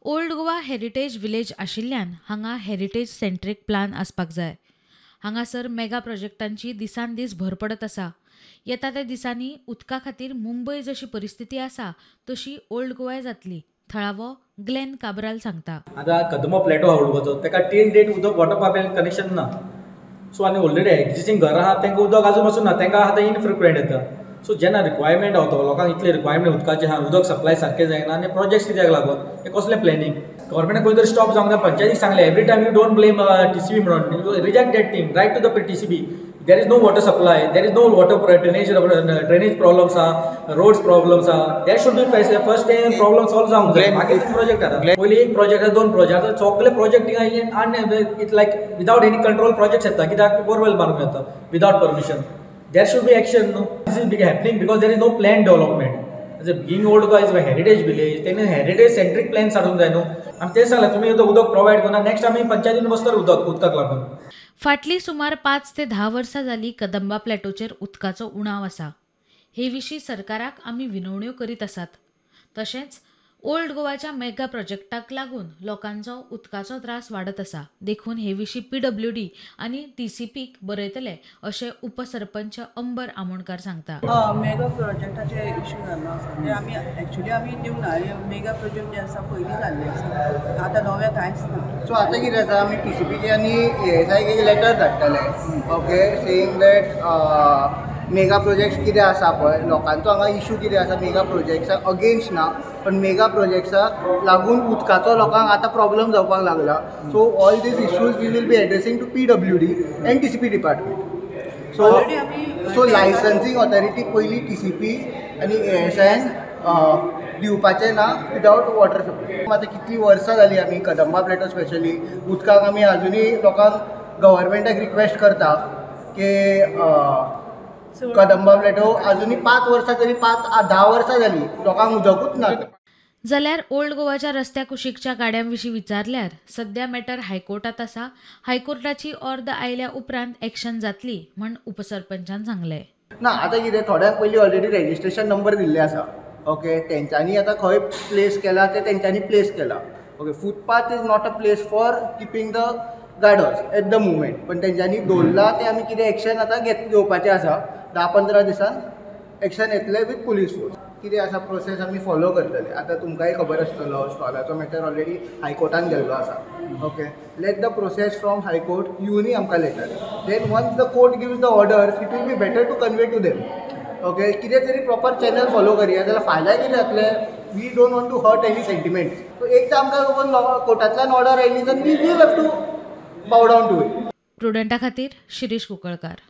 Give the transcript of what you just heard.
Old Goa heritage village आशिल्ल्यान हांगा heritage सेंट्रीक plan आसपाक जाय. हांगासर मेगा प्रोजेक्टांची दिसान दीस भर पडत आसा. येता त्या दिसांनी उदका खातीर मुंबय जशी परिस्थिती आसा तशी ओल्ड गोवाय जातली, थळावो ग्लेन काब्राल सांगता. आतां कदंबा प्लॅटो आहा ओल्ड गोवाचो, ताका टील डेट उदक वॉटर पायपलायन कनेक्शन ना. सो आनी ऑलरेडी एग्जिस्टींग घरां आहा तांकां उदक आजून पासून ना, तांकां आतां इनफ्रिक्वेंट येता. सो जेन्ना रिक्वायरमेंट आहा लोकांक इतले रिक्वायरमेंट उदकाचें आहा, उदक सप्लाय सारकें जायना आनी प्रोजेक्ट्स कित्याक लागून, हें कसलें प्लॅनिंग? गव्हर्मेंटान खंय तरी स्टॉप जावंक जाय. पंचायतीक सांगलें every time you don't blame TCB म्हणून, reject that thing, write to the TCB. There is no water supply, there is no water drainage problems आहा, रोड्स प्रॉब्लम्स आहा. That should be first time problem solve जावंक जाय. बाकी project आहा, पयलीं एक project आहा, दोन प्रोजेक्ट आतां सगळे प्रोजेक्ट आनी it's like without any control projects येता, कित्याक बोरवेल मारूंक येता without permission. There should be action न्हू. This is big happening because there is no plan development. Being Old Goa is heritage village, तेणी heritage सेंट्रीक plans हाडूंक जाय न्हू. आमी तें सांगलें तुमी उदक प्रोवायड करना, नेक्स्ट आमी पंचायतीन बसतले उदक उदकाक लागून. फाटलीं सुमार 5 ते 10 वर्सां जालीं कदंबा प्लॅटोचेर उदकाचो उणाव आसा. हे विशीं सरकाराक आमी विनवण्यो करीत आसात. तशेंच ओल्ड गोवाच्या मेगा प्रोजेक्टाक लागून लोकांचो उदकाचो त्रास वाडत आसा, देखून हे विशीं PWD आनी TCPक बरयतले अशें उपसरपंच अंबर आमोणकार सांगता. मेगा प्रोजेक्टाचे इश्यू जाल्लो आसा ते आमी एक्चुली आमी दिवंक ना. मेगा प्रोजेक्ट जे आसा पयलीं जाल्ले आसा, आतां नवें कांयच ना. सो आतां कितें आसा, आमी TCPचे आनी ASI एक लेटर धाडटले, okay, saying that mega projects कितें आसा पळय, लोकांचो हांगा इशू कितें आसा, मेगा प्रोजेक्ट्सा अगेन्स्ट ना, पण मेगा प्रोजेक्ट्साक लागून उदकाचो लोकांक आतां प्रॉब्लम जावपाक लागला. So all these issues we will be addressing to PWD and TCP department. So so licensing authority पयलीं TCP आनी ASIन दिवपाचें ना विदावट वॉटर सप्लाय. आतां कितलीं वर्सां जालीं आमी कदंबा प्लॅटो स्पेशली उदकाक आमी आजुनूय लोकांक गव्हर्मेंटाक रिक्वेस्ट करता की कदंबा प्लॅटो अजूनय 5 वर्सां तरी 5-10 वर्सां जालीं लोकांक उदकूच ना. जाल्यार ओल्ड गोवाच्या रस्त्या कुशीकच्या गाड्यां विशीं विचारल्यार सद्या मॅटर हायकोर्टात आसा, हायकोर्टाची ऑर्द आयल्या उपरांत एक्शन जातली म्हण उपसरपंचान सांगलें. ना आतां कितें थोड्यांक पयलीं ऑलरेडी रेजिस्ट्रेशन नंबर दिल्ले आसा, ओके, तेंच्यांनी आतां खंय प्लेस केला ते तेंच्यांनी प्लेस केला. Okay, footpath is not a place for keeping the गाडोस at the moment, पण तेंच्यांनी दवरला ते आमी कितें एक्शन आतां घेवपाचें आसा. 10-15 दिसान एक्शन येतले विथ पुलीस फोर्स. कितें आसा प्रोसेस आमी फॉलो करतले. आतां तुमकांय खबर आसतलो स्टॉलाचो मॅटर ऑलरेडी हायकोर्टान गेल्लो आसा. Okay, let the process from high court येवनूय आमकां letter, then once the court gives the orders it will be better to convey to them. Okay, कितें तरी प्रॉपर चॅनल फॉलो करया, जाल्यार फाल्यां कितें जातलें, we don't want to hurt any sentiments. So एकदां आमकां कोर्टांतल्यान ऑर्डर आयली तर we will have to bow down to it. प्रुडंटा खातीर शिरीष कुंकळकार.